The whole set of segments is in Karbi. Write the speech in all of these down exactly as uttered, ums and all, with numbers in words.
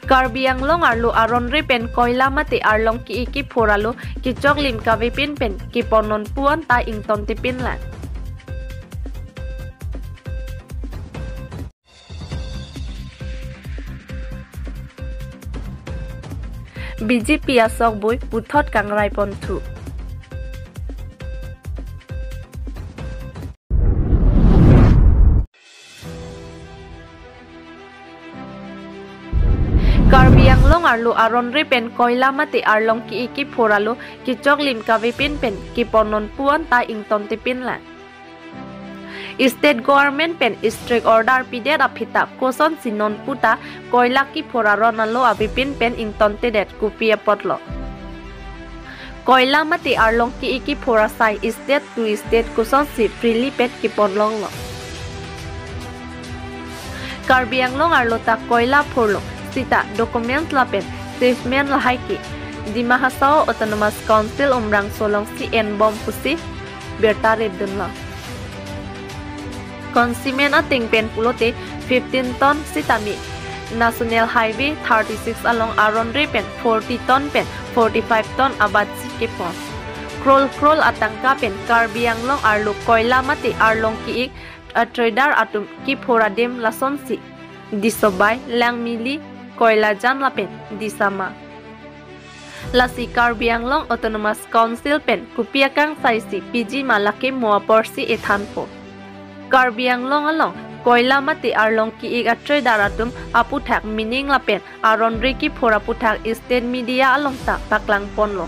Karbi Anglong arlo aron-re pen koila mate arlong ki-ik kiphur alo kechoklim kavepin pen kepon nonpu anta ingtontepin lang. B J P asokboi puthot kangrai ponthu. Karbi Anglong arlo aron-re pen koila mate arlong ki-ik kiphur alo kechoklim kavepin pen kepon nonpu anta ingtontepin lang. State government pen strict order pidet aphi ta kosonsi nonpu ta koila kiphur aron alo avepin pen ingtontedet, kopi apotlo? Koila mate arlong ki-ik kiphur asai state to state kosonsi freely pen kepon longlo? Karbi Anglong arlo ta koila phurlo seta documents lapen shipment lahai ke Dima Hasao Autonomous Council Umrangso alongsi enbom pusi birta repdunlo. Consignment ateng pen pulote fifteen ton sitame National Highway thirty-six along aron-re pen forty ton pen forty-five ton abatsi kepon. Krol krol atangka pen Karbi Anglong arlo koila mate arlong ki-ik atrader atum kiphur adim lasonsi Disobai, Langmili, Koilajan lapen Disama. Lasi Karbi Anglong Autonomous Council pen kopi akangsaisi piji ma lake mo aporsi ethanpo. Karbi Anglong along koila mate arlong ki-ik atrader atum aputhak mining lapen aron-re kiphur aputhak state media along ta paklangponlo.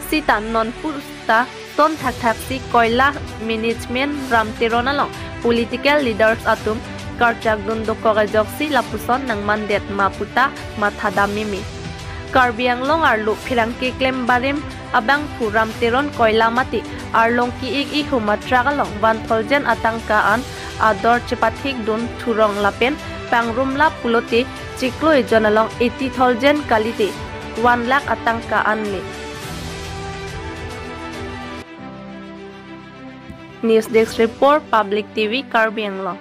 Sita nonpu ta son thakthaksi koila management Ram Teron along political leaders atum karchakdun dokok ajoksi lapuson nangmandet ma puta mathadam meme. Karbi Anglong arlo pherangke klem barim abangphu Ram Teron koila mate arlong ki-ik ihum atruck along one thousand atangka an ador chepathikdun thurong lapen pangrumlap pulote chiklo ejon along eighty thousand kalite one lakh atangka anle. News Desk Report, Public T V, Karbi Anglong.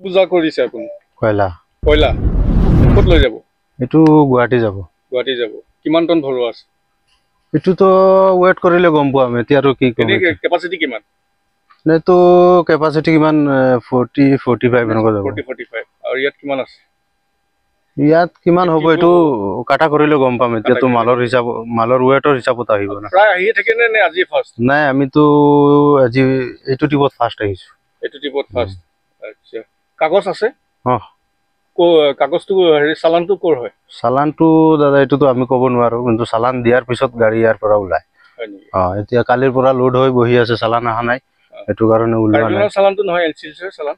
পূজা কৰিছে আপুনি? কয়লা। কয়লা। ক'ত লৈ যাব? এইটো গুৱাহাটী যাব। গুৱাহাটী যাব। কিমান টন ভৰোৱা আছে? এইটোতো ৱেইট কৰিলে গম পাম, এতিয়া আৰু কি ক'ম। এনেই এতিয়া। কেপাচিটি কিমান? এনেইতো কেপাচিটি কিমান, এ, ফৰ্টি, ফৰ্টি ফাইভ এনেকুৱা যাব। Forty, forty five. আৰু ইয়াত কিমান আছে? ইয়াত কিমান হ'ব, ফিফটি এইটো ফ'ৰ। কাটা কৰিলে গম পাম। কাটা এতিয়াতো কৰিলে। মালৰ হিচাপ, মালৰ ৱেইটৰ হিচাপত আহিব না। প্ৰায় আহিয়ে থাকে নে, নে আজি ফাৰ্ষ্ট? নাই, আমিতো আজি এইটো ট্ৰিপত ফাৰ্ষ্ট আহিছো। এইটো ট্ৰিপত ফাৰ্ষ্ট। উম। আচ্ছা। কাগজ আছে? অ। ক-, কাগজটো, হেৰি, চালানটো ক'ৰ হয়? চালানটো, দাদা, এইটোতো আমি ক'ব নোৱাৰো, কিন্তু চালান দিয়াৰ পিছত গাড়ী ইয়াৰ পৰা ওলায়। হয় নেকি? অ, এতিয়া কালিৰ পৰা লোড হৈ বহি আছে, চালান অহা নাই, অ। সেইটো কাৰণে ওলোৱা কাৰ্বি নাই। আংলঙৰ চালানটো নহয়, এন চি চিৰ চালান?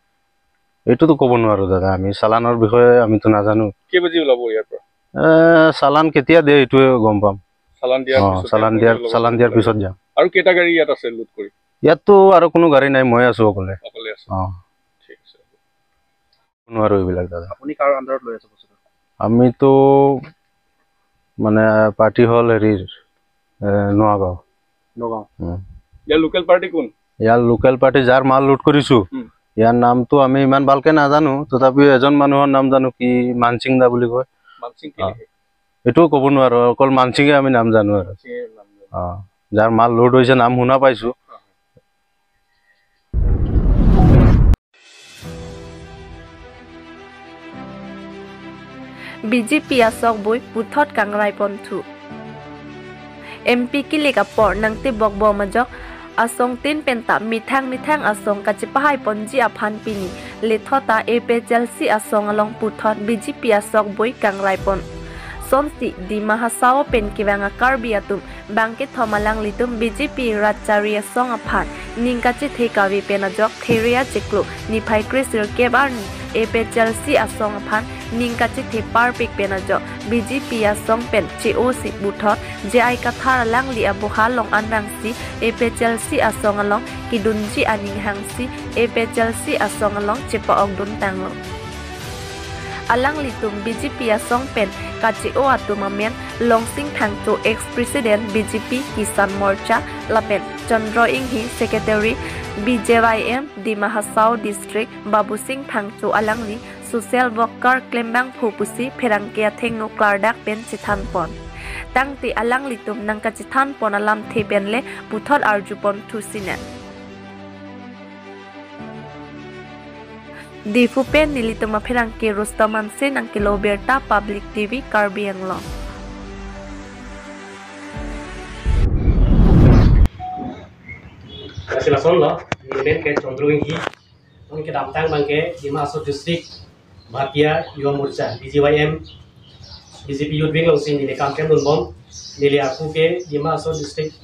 এইটোতো ক'ব নোৱাৰো, দাদা, আমি চালানৰ বিষয়ে আমিতো নাজানো। কেই বাজি ওলাব ইয়াৰ পৰা? এ, চালান কেতিয়া দিয়ে, এইটোৱে গম পাম। চালান দিয়াৰ অ, পিছতে চালান আপোনালোকে দিয়াৰ, ল'ব চালান দিয়াৰ পাৰিব। পিছত যাম। আৰু কেইটা গাড়ী ইয়াত আছে লোড কৰি? ইয়াততো আৰু কোনো গাড়ী নাই, মই আছো অকলে। অকলে আছে? অ। ঠিক আছে। নোৱাৰো এইবিলাক, দাদা। আপুনি কাৰ আণ্ডাৰত লৈ আছে বস্তুটো? আমিতো মানে পাৰ্টি হ'ল হেৰিৰ, এ, নগাঁও। নগাঁও। উম। ইয়াৰ লোকেল পাৰ্টি কোন? ইয়াৰ লোকেল পাৰ্টি যাৰ মাল লুট কৰিছো, উম। ইয়াৰ নামটো আমি ইমান ভালকে নাজানো, তথাপিও এজন মানুহৰ নাম জানো, কি মানসিং দা বুলি কয়। মানসিং কি অ। লিখে? এইটোও ক'ব নোৱাৰো, অকল মানসিঙে আমি নাম জানো আৰু। মানসিঙে নাম জানো। অ, যাৰ মাল লোড হৈছে নাম শুনা পাইছো। অ। B J P asokboi puthot kangrai ponthu. M P kilik apor nangtebok bom ajok asong tin penta methang methang asong kachepahai ponji aphan pini lethota A P H L C asong along puthot B J P asokboi kangrai pon. Sonsi Dima Hasao pen kevang a-Karbi atum bangkethom alanglitum B J P rat chari asong aphan ning kachethe kave pen ajok Theria chiklo niphai kre sirkep arni A P H L C asong aphan ning kachethe parpik pen ajok B J P asong pen che-osi puthot J I Kathar alangli aboha along anrangsi A P H L C asong along kedunji aning hangsi A P H L C asong along chepa-okdun tanglo. Alanglitum B J P asong pen kache-o atum amen Longsing Phangcho, ex-president B J P Kisan Morcha, lapen Chandra Inghi, secretary B J Y M Dima Hasao District, Babusing Phangcho alangli social worker klembangphu pusi pherangke athengno klardak pen chethanpon. Tangte alanglitum nangkachethanpon alamthe penle puthot arjuponthu sinen. Diphu pen nelitum apherangke Rustom Hanse nangkelo birta, Public T V Karbi Anglong. Lasi lasonlo, neli men ke Chandra Enghi, non kedamtang abangke Dima Hasao District Bharatiya Yuva Morcha, B G Y M, B J P Youth Wing alongsi neli kam klemdunbom. Neli arpu ke Dima Hasao District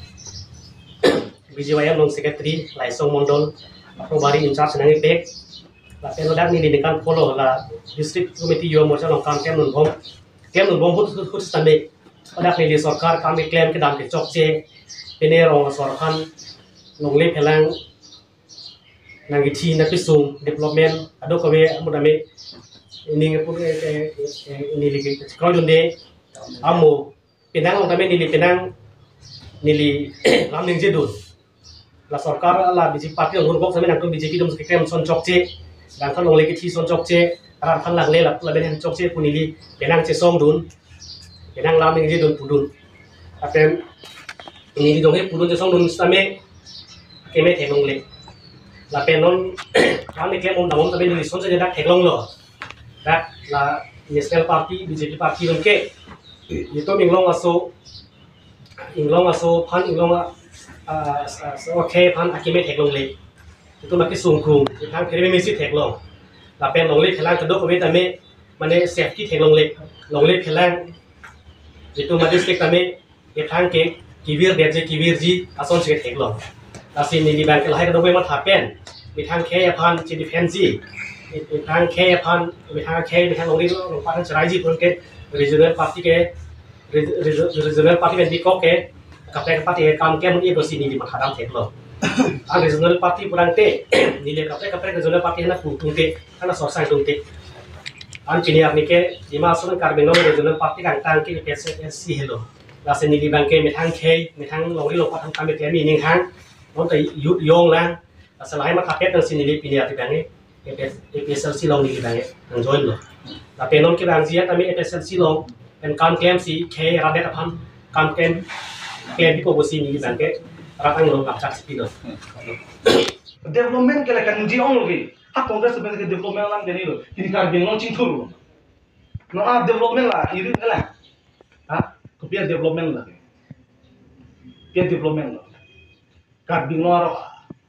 B G Y M along Secretary, Laisong Mondol, Probary in-charge nangkepek. Lapen ladak neli ningkan phongo la District Committee Yuva Morcha along kam klemdunbom. Klemdunbom ahut ahut ahut sitame ladak neli sorkar kam keklem kedam kechokche, pine rong asor aphan longle phelang nangkethi nangkesung development kadokave amut ame ining apun, eh, eh, eh, neli ke kroidunde amo penang along tame neli penang neli lam ningjedun. La sorkar la B J P party along hurbok sitame nangtum B J P atum keklem ason chokche, nangtum longle kethi ason chokche, rat aphan langle lapu laben ason chokche pu neli penang chesongdun, penang lam ningjedun pudun. Lapen neli donghe pudun chesongdun sitame akeme theklongle. Lapen non kam keklem om damom tame neli ason chokche dak theklonglo. Dak la National Party, B J P party atum ke itum inglong aso, inglong aso aphan, inglong a, a, a, aso akhei aphan akeme theklongle. Itum akesung kung, itum khereme mesi theklong. Lapen longle phelang kadokave tame, mane safety theklongle. Longle phelang, itum ma district tame, itum ke kevirdetji, kevirji ason si theklong. Lasi neli abangke lahai kadokave matha pen, itum khei aphan chedefendji, itum khei aphan, itum khei, itum longle longpat aphan cheraiji pu ke regional party ke, re-, re-, regional party pen bikok ke kaprek kaprek ke kam ke mun ido si neli mathadam theklong. An regional party pulangte, neli kaprek kaprek regional party hana pu tungte, hana sorsang tungte. An pini arni ke Dima Hasao Karbi Anglong regional party kangtang ke A P H L C helo. Lasi neli abangke methang khei, methang longle longpat aphan kam keklem ining hang, non ta youth yong lang. Lasi lahai matha pen nangsi neli pini arni abangke A P S, A P H L C along neli abangke nang join lo. Lapen non kevangji atame A P H L C along pen kam klemsi khei rat det aphan kam klem, klempipo pusi neli abangke rat angno kapchak si pilo. Development ke la kaningje onglo ke. Ha Congress pen ke development lang ke nilo. Pini Karbi Anglong chingthur lo. No a development la, iri la. Ha? Kopi a development la. Kopi a development la. Karbi Anglong arat,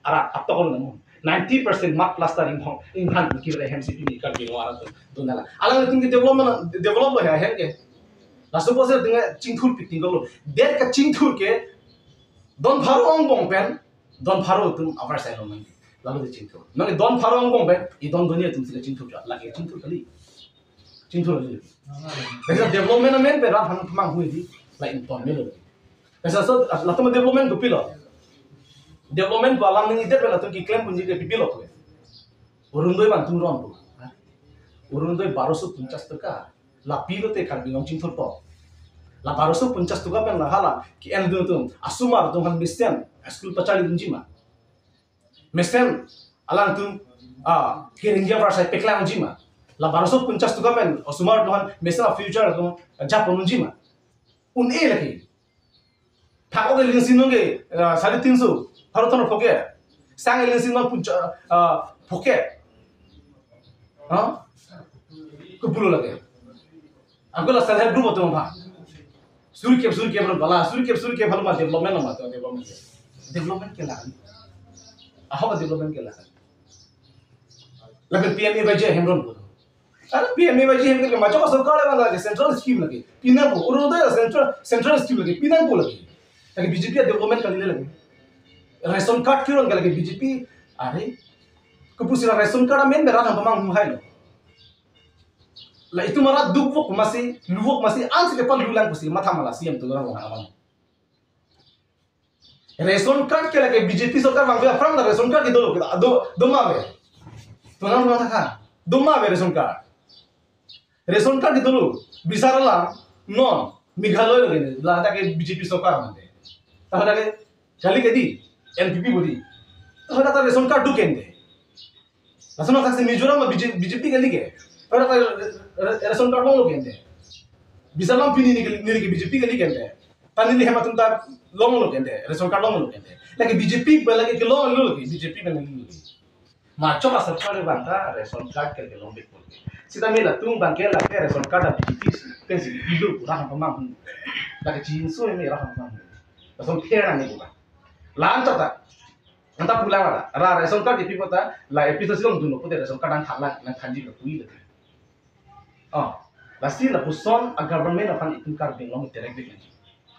arat atok on namun. Ninety percent mat plaster inghong, inghan kivre hem si pini Karbi Anglong arat atum dun nanglang. Alangtum ke development, develop lo ya hem ke. Laso pusi atum ke chingthur piting lo. Det kachingthur ke don pharo angbong pen, don pharo atum avar sai lo man. Lalu di chingthur. Nang don pharo angbong pen, i don dunia atum si chingthur ja. Lake chingthur kali. Chingthur kali. Laso development amen pen rat aphan manghu di. La inton me lo. Laso latum development kopilo. Development pu alam ningjedet pen latum keklem punji ke kopilo tu. Orunodoi abang atum ronpo. Orunodoi baroso ponchas taka. La pilote Karbi Anglong chingthurpo. La baroso ponchas taka pen la hala ke-endun atum, asomar atum aphan mesen school pacharlidunji ma. Mesen alangtum, ah, kerengji avar sai paklangji ma. La baroso ponchas taka pen asomar atum aphan mesen a-future atum japonji ma. Un-e lake. Thak-ok elengsi non ke, ah, sare tinso, pharo ton phoke. Sang elengsi non puncha, ah, phoke. Ha? Kopulo lake. Ako la self help group atum aphan. Suri kep, suri kep ron pala, suri kep, suri kep halo ma development lo ma to development. Development ke la. Ahok development ke la. Lapen P M A Y G hem ronpo. Are P M A Y G hem ke majok sorkar le bang lake, central scheme lake. Pinangpo, Orunodoi central, central scheme lake, pinangpo lake. Lake B J P a development kali lake. Ration card kiron ke lake B J P, are. Kopusi la ration card amen berat ham pamanghu hai lo. La itum arat dukvok masi, luvok masi, ansi ke pan lulang pusi, matha mala C M Tuliram Ronghang abang. Ration card ke lake B J P sorkar bang aphrang ta ration card ke dolo kita do do ma ave. Tonang tonang tha. Do ma ave ration card. Ration card ke dolo. Bisar la non Meghalaya lake la ta ke B J P sorkar mante. Ta ta ke kali ke di N P P bodi. Ta ta ration card do kende. Lason thaksi Mizoram ma B J P, B J P kali ke. Para re-, re-, re-, ration card longlo ke ante. Bisa lam pini neli ke, neli ke B J P kali ke ante. Ta neli hem atum ta longlo ke ante. Ration card longlo ke ante. Lake B J P ba lake kelonglo ke, B J P ba neli. Machok asar kali bang ta ration card ke kelong bek pon. Sita me latum bang ke lake ration card a B J P pensi bilo kurang pemang. Lake chinsu me rang pemang. Lason pher nang ni kurang. Lan ta ta. Anta pulang ada. Ra ration card ipi kota la A P H L C along dunlo pute ration card nangthanlang nangthanji lo pui lo. Oh, lasi lapuson a government aphan itum Karbi Anglong terek dek lagi.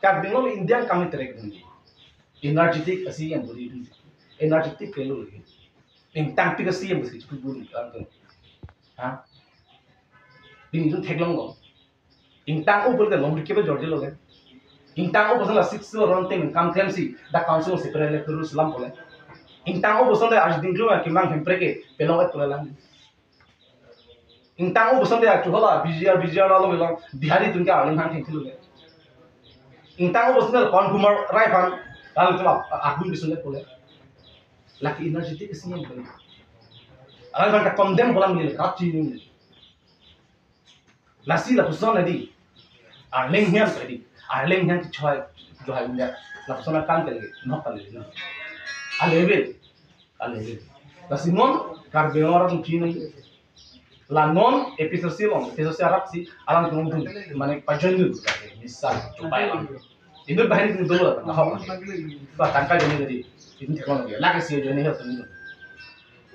Karbi Anglong India kami terek dek lagi. Energetic asi yang buri dun. Energetic kelo lagi. Ingtangpik asi yang besi cukup buri kan tu. Ha? Pini itum theklonglo. Ingtang-o pulote longri ke ba jorjilo ke. Ingtang-o puson la Sixth Schedule aron ateng kam klemsi dak council separate electoral selam pule. Ingtang-o puson de arjuding klua kimang hemprek ke pelong et pule lang. Ingtang-o puson de achu hola B G R, B G R along belong Bihari atum ke arleng hang thengthilo ke. Ingtang-o puson de Pawan Kumar Rai aphan lalu tu akbun bisun et pule. Lake energetic ke sinyal pule. Alang kan condemn bolam ni rat chini. Lasi lapuson adi. Arleng hian adi. Arleng hian choi johai india. Lapuson akam kali. Nok kali. Alebe. Alebe. Lasi non Karbi Anglong arat chini. La non A P H L C along, A P H L C arat si alang tung tung. Mane pajoin dun. Misal, chupai lang. Inut bahari tung dolo. Ahok. Ba tangka joni tadi. Itum theklong lagi. Lake si joni hel tung.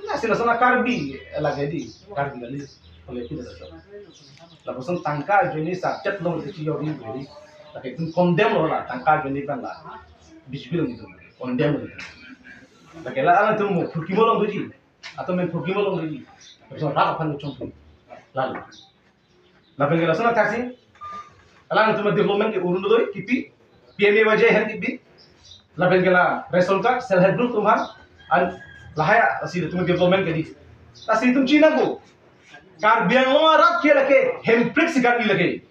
Lasi lason a Karbi lake di, Karbi kali, kali kita tu. Lapuson tangka ajoine subject long si yo ri ri. Lake itum condemn lo la, tangka ajoine kan la. B J P along itum condemn lo. Lake la alang itum mo phurkimo longji. Atau main phurkimo longji. Lapuson rat aphan chongphi. Lalu. Lapen ke lason athaksi. Alang itum development ke Orunodoi kipi, P M A Y G ahem kipi. Lapen ke la ration card, self help group atum aphan. An lahai asi itum development ke di. Lasi itum chinine ko. Karbi Anglong arat ke lake hemprek si Karbi lake.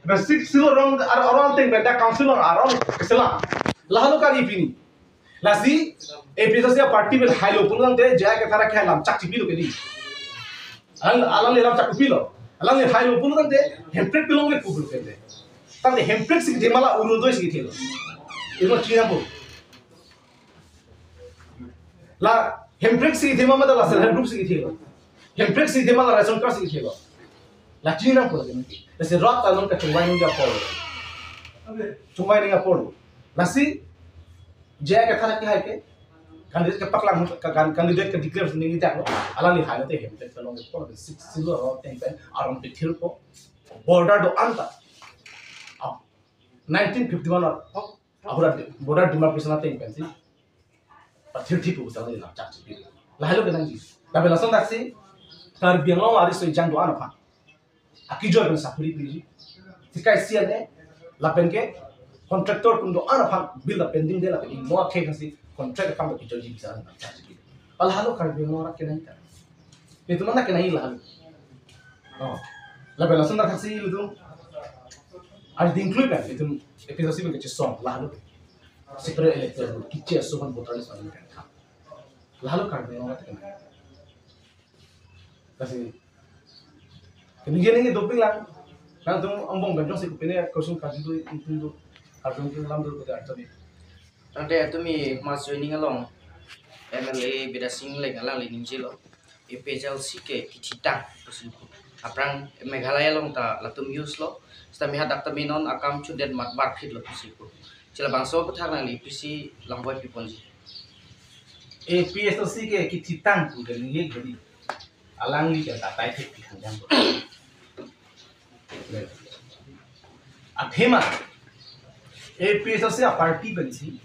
Ba Sixth Schedule aron, ar-, aron ateng pen dak council aron selam. Lahelo Karbi pini. Lasi A P H L C party pen hailo pulo tangte J I Kathar ke lamchak chipilo ke di. Alang, alangli lamchak kopilo. Alangli hailo pulo tangte hemprek pilong ke pulo ke de. Tangte hemprek si kethe ma la Orunodoi si kethelo. Ino chinine ko. La hemprek si kethe ma mate la self help group si kethelo. Hemprek si kethe ma la ration card si kethelo. La chinine ko lagi nanti. Lasi rat along kachungvai nangji apor. Chungvai nangji apor. Lasi J I Kathar ke hai ke candidate kepaklang ka kan candidate ke declare nangji dak lo. Alangli hailo te hemprek along ke pon Sixth Schedule aron ateng pen aron pithir ko border do-an ta. Nineteen fifty-one or, oh, abura border demarcation ateng pensi pathir thip pusi alangli lamchak chipi. Lahelo ke nangji. Lapen lason athaksi Karbi Anglong ariso ejang do-an aphan. Akijoi pen sapuri piji. Sikai sian e, lapen ke contractor atum do-an aphan bill la pending de lapen ingno akhei kasi contract akam kijoiji bisa lamchak chipi. Lahelo Karbi Anglong arat kenai ta. Itum mana kenai lahelo. Oh. Lapen lason athaksi itum. Arjuding klui pen itum A P H L C pen kachesong lahelo. Separate electoral roll kiche aso aphan voter list pen kan. Lahelo Karbi Anglong arat kenai. Lasi. Kini gini ni doping lang. Nangtum angbong ganjong si kopine kosong kaji do itum do. Arjuding lam do kote arjuding. Tangte atumi mass joining along M L A Bidya Sing Engleng alangli ningjelo. A P H L C ke kithitang pusi pu. Aphrang Meghalaya along ta latum use lo. Seta mi hadak ta mi non akam chudet mat barphit lo pusi pu. Chila bangso aputhak nangli pisi langboi piponji. A P H L C ke kithitang pu ke ningje jadi. Alangli ke datai thek pi khangjang. Athema A P H L C a party pensi